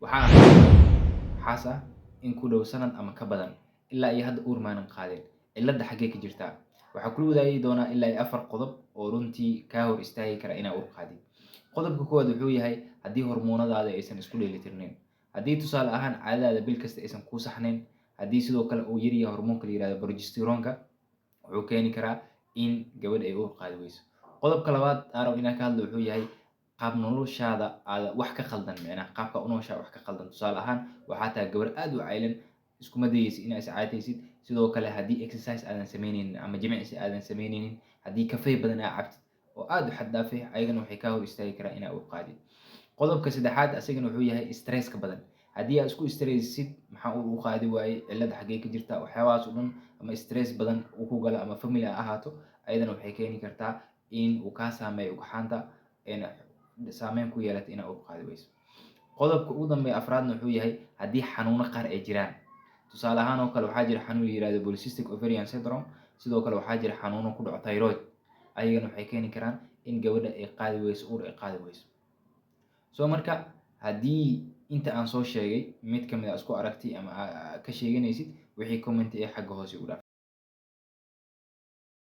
Waxaan xaas ah in ku dhow sanad ama ka badan, ilaa iyo hadda uur maanan qaadin. Cilladda xaggee ka jirtaa? Waxaa kula wadaagi doonaa ilaa iyo afar qodob oo runtii kaa hor istaagi kara inaa uur qaadid. Qodobka koowaad wuxuu yahay haddii hormoonadaada aysan isku dheelitirnayn. Haddii, tusaale ahaan, caadadaada bil kasta aysan kuu saxnayn, haddii sidoo kale uu yaryahay hormoonka la yihahdo progesterone-ka, wuxuu keeni karaa in gabadha ay uur qaadi weyso. Qodobka labaad aan rabo inaan ka hadlo wuxuu yahay qaab noloshaada aada wax ka qaldan, micnaha qaabka u nooshaa wax ka qaldan. Tusaale ahaan, waxaa tahay gabar aad u caylan, iskuma dayeysid inaa iscaataysid. Sidoo kale, haddii exercise aadan sameyneynin ama jimicsi aadan sameyneynin, haddii kafey badan aa cabtid oo aad u xad dhaafay, ayagana waxay kaa hor istaagi karaan inaa uur qaadid. Qodobka saddexaad asagana wuxuu yahay stresska badan. Haddii aad isku stressid, maxaa uur u qaadi waayey, cilladda xaggee ka jirta, waxyaabahaas oo dhan, ama stress badan uu ku galo ama family ha ahaato, ayadana waxay keeni kartaa in uu kaa saameeyo ugxaanta, saameyn ku yeelata inaa uur qaadi weyso. Qodobka ugu dambeeya, afraadna, wuxuu yahay haddii xanuuno qaar ay jiraan. Tusaale ahaan oo kale, waxaa jira xanuun la yihahdo polycystic ovarian syndrome. Sidoo kale, waxaa jira xanuuno ku dhaco thyroid. Ayagana waxay keeni karaan in gabadha ay qaadi weyso, uur ay qaadi weyso. So marka, haddii inta aan soo sheegay mid kamid a isku aragtay ama ka sheeganaysid, wixii comment ee xagga hoose u dhaaf.